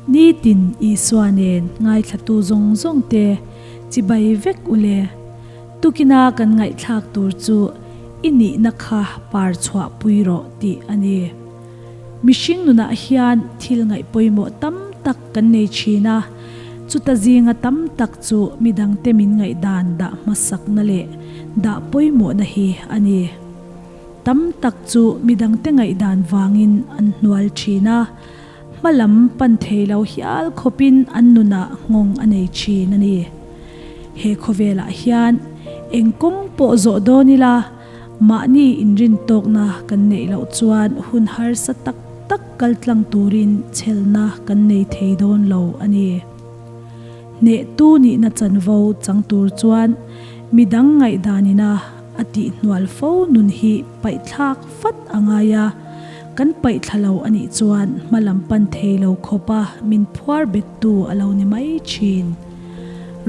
Nitin Isua nen ngaithlatu zawng zawng te chibai vek u le. Tukina kan ngaihthlak tur chu i nihna kha par chhuah pui rawh tih a ni. Mihring nunah hian thil ngaih pawimawh tam tak kan nei thin a, chuta zinga tam tak chu midangte min ngaihdan dah hmasakna leh dah pawimawhna hi a ni. Tam tak chu midangte ngaihdan vangin an hnual thin a, hma lam pan thei lo hial khawpin an nunah nghawng a nei thin a ni. He khawvelah hian eng kawng pawh zawh dawn ila, Mahni inrintawkna kan neih loh chuan hun harsa tak tak kal tlang turin chhelna kan nei thei dawn lo a ni. Hnehtu nihna chanvo chang tur chuan midang ngaihdanina a tihhnual fo nun hi paihthlak fat a ngai a, kan paihthla lo a nih chuan hma lam pan thei lo khawpa min phuar bettu a lo ni mai thin.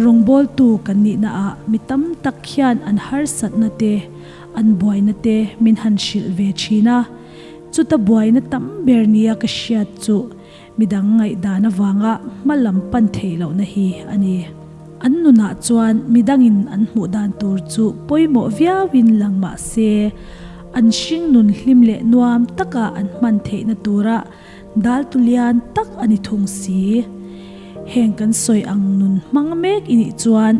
Rawngbawltu kan nihnaah mi tam tak hian an harsatna te, an buaina te min han hrilh ve thin a. Chuta buaina tam ber nia ka hriat chu midang ngaihdan avanga hma lam pan theih lohna hi a ni. An nunah chuan midangin an hmuh dan tur chu pawimawh viauin lang mah se, an hring nun hlim leh nuam taka an hman theihna tura Daltu lian tak a ni thung si. Heng kan sawi ang nun hmang mek i nih chuan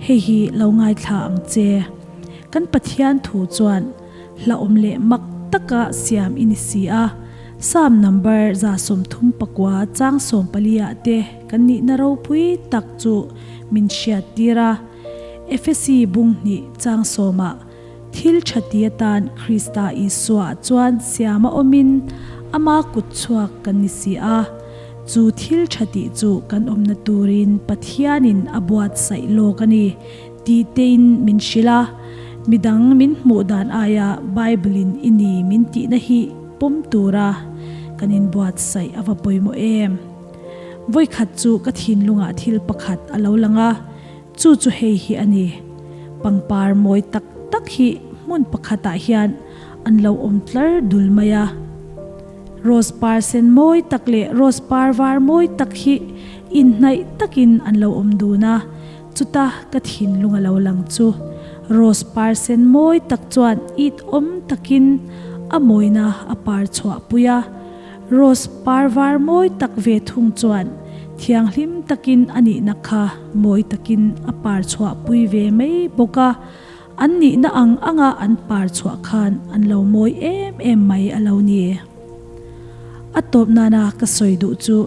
hei hi lo ngaithla ang che. Kan Pathian thu chuan hlauhawm leh mak taka siam i ni si a. Psalm number 39 chang 14 ah te kan nihna ropui tak chu min hriattir a. Efesi bung hnih chang sawmah Thil tha ti atan Krista Isua chuan siam a awmin ama kut chhuak kan ni si a. Chu thil tha tih chu kan awmna turin Pathianin a buatsaih lawk a ni tih tein min hrilh a. Midang min hmuh dan aia Bible-in i ni min tihna hi pawm tura kan inbuatsaih a va pawimawh em? Vawikhat chu ka thinlungah thil pakhat a lo lang a. Chu chu hei hi a ni, pangpar mawi tak tak hi hmun pakhatah hian an lo awm tlar dul mai a. Rose par sen mawi tak leh rose par var mawi tak hi inhnaih takin an lo awm dun a, chuta ka thinlung a lo lang chu. Rose par sen mawi tak chuan it awm takin a mawina a par chhuah pui a. Rose par var mawi tak ve thung chuan thianghlim takin a nihna kha mawi takin a par chhuah pui ve mai bawk a, an nihna ang anga an par chhuah khan an lo mawi em em mai a lo ni. A tawp nana ka sawi duh chu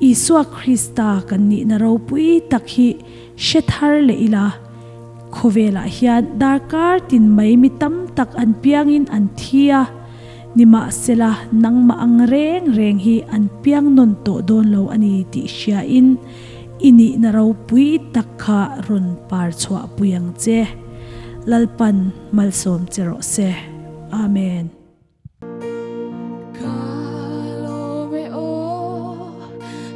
Isua Krista kan nihna ropui tak hi hre thar leh ila, khawvelah hian darkar tin mai mi tam tak an piangin an thi a, Nimahsela, nangmah ang reng reng hi an piang nawn tawh dawn lo a ni tih hriain i nihna ropui tak kha rawn par chhuah pui ang che. Lalpan malsawm che rawh se. Amen. Ka lawm e aw,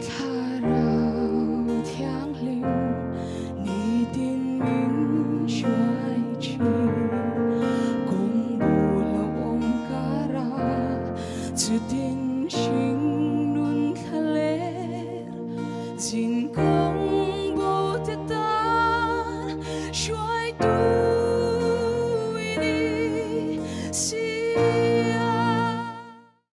Thlarau Thianghlim, nitin min hruai thin. Kawng bu lo awm kar a, chutin hring.